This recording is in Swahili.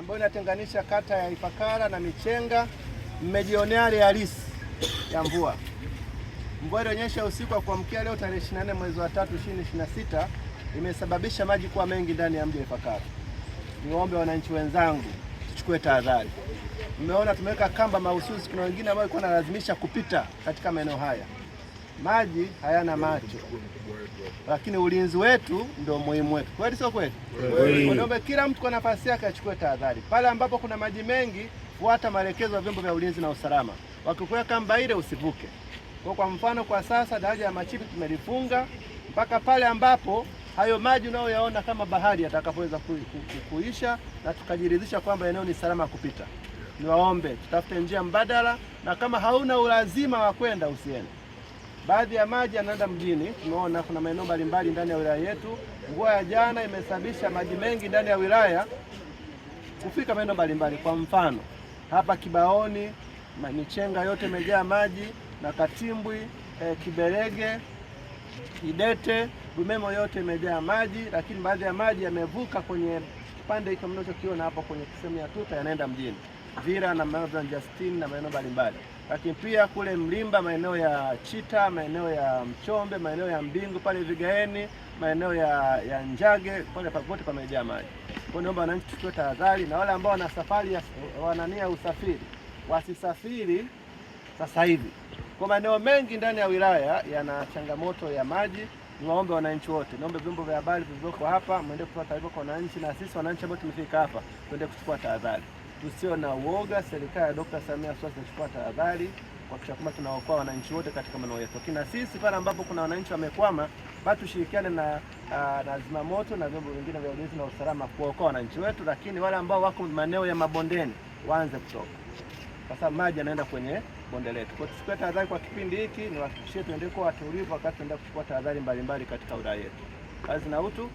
ambayo inatenganisha kata ya Ifakara na Michenga. Mmejionea hali halisi ya mvua. Mvua ilionyesha usiku wa kuamkia leo tarehe 24 mwezi wa 3 2026 imesababisha maji kuwa mengi ndani ya mji wa Ifakara. Niwaombe wananchi wenzangu tuchukue tahadhari. Mmeona tumeweka kamba mahususi, kuna wengine ambao walikuwa wanalazimisha kupita katika maeneo haya. Maji hayana macho, lakini ulinzi wetu ndio muhimu wetu. Kweli sio kweli? Niombe kila mtu kwa nafasi yake achukue tahadhari. Pale ambapo kuna maji mengi, fuata maelekezo ya vyombo vya ulinzi na usalama. Wakikuweka kamba ile usivuke. Kwa mfano, kwa sasa daraja ya Machipi tumelifunga mpaka pale ambapo hayo maji unayoyaona kama bahari yatakapoweza kuisha na tukajiridhisha kwamba eneo ni salama kupita. Niwaombe tutafute njia mbadala, na kama hauna ulazima wa kwenda usiende. Baadhi ya maji yanaenda mjini. Tumeona kuna maeneo mbalimbali ndani ya wilaya yetu. Mvua ya jana imesababisha maji mengi ndani ya wilaya kufika maeneo mbalimbali. Kwa mfano hapa Kibaoni Michenga yote imejaa maji na Katimbwi, Kiberege, Kidete, Bumemo yote imejaa maji, lakini baadhi ya maji yamevuka kwenye kipande hiko mnachokiona hapo kwenye sehemu ya tuta yanaenda mjini Vira na maeneo ya Justin na maeneo mbalimbali, lakini pia kule Mlimba maeneo ya Chita, maeneo ya Mchombe, maeneo ya Mbingu pale Vigaeni, maeneo ya Njage pale popote pamejaa maji. Kwa hiyo naomba wananchi tuchukue tahadhari, na wale ambao wana safari wanania usafiri wasisafiri sasa hivi. Kwa maeneo mengi ndani ya wilaya yana changamoto ya maji. Niwaombe wananchi wote, niombe vyombo vya habari vilivyoko hapa mwende kutoa taarifa kwa wananchi, na sisi wananchi ambao tumefika hapa tuende kuchukua tahadhari, tusio na uoga. Serikali ya Dr. Samia Suluhu inachukua tahadhari kuhakikisha kwamba tunaokoa wananchi wote katika maeneo yetu. Lakini na sisi pale ambapo kuna wananchi wamekwama, basi tushirikiane na zimamoto na vyombo vingine vya ulinzi na usalama kuokoa wananchi wetu, lakini wale ambao wako maeneo ya mabondeni waanze kutoka, kwa sababu maji yanaenda kwenye bonde letu. Kwa tuchukue tahadhari kwa kipindi hiki, niwahakikishie tuendelee kuwa watulivu wakati tunaendelea kuchukua tahadhari mbalimbali katika wilaya yetu. Kazi na utu.